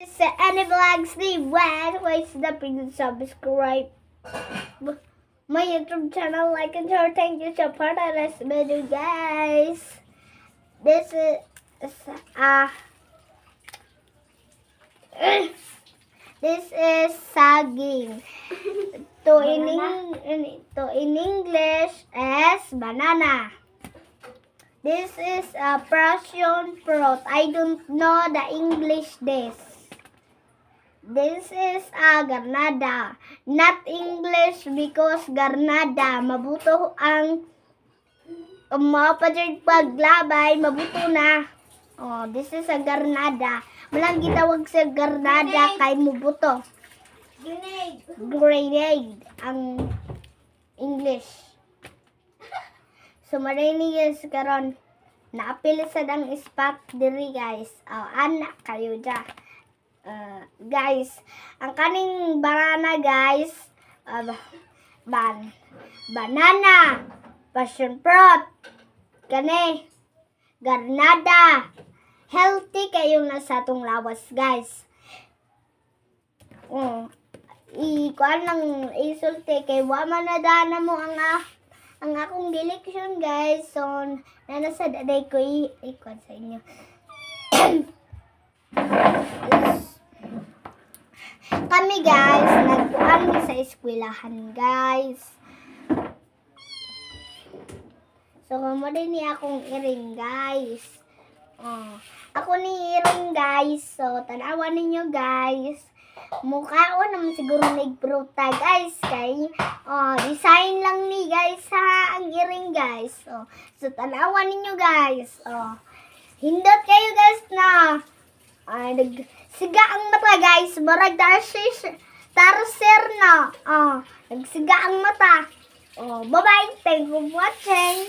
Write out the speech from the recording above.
Sa any vlogs ni Wen, please the subscribe my YouTube channel, like and share. Thank you so for this video, guys. This is saging. To in English as banana. This is a passion fruit. I don't know the English this. This is a granada. Not English because granada. Mabuto ang mapajud paglabay, mabuto na. Oh, this is a granada. Walang gitawag sa granada kay mubuto. Grenade. Grenade ang English. So marinig guys karon naapil sad ang spot diri, guys. Oh, anak kayo dya. Guys, ang kaning banana, guys, banana, passion fruit, kani, granada, healthy kayo na sa atong lawas, guys. Oh, i kuan lang isulti kay wa man na dana mo ang akong direksyon, guys. So nana sa daday ko i kuan sa inyo. Kami, guys, nagkuan mi sa eskwelahan, guys. So kamo din ni akong iring, guys. Oh, ako ni iring, guys. So tanawan ninyo, guys. Mukhaon naman siguro nagpruta, guys, kay oh, design lang ni, guys, ha, ang iring, guys. Oh, so tanawan ninyo, guys. Oh, hindot kayo, guys, na ay nagsiga ang mata, guys, barag tarsis tarser na. Oh, nagsiga ang mata. Oh, bye bye, thank you for watching.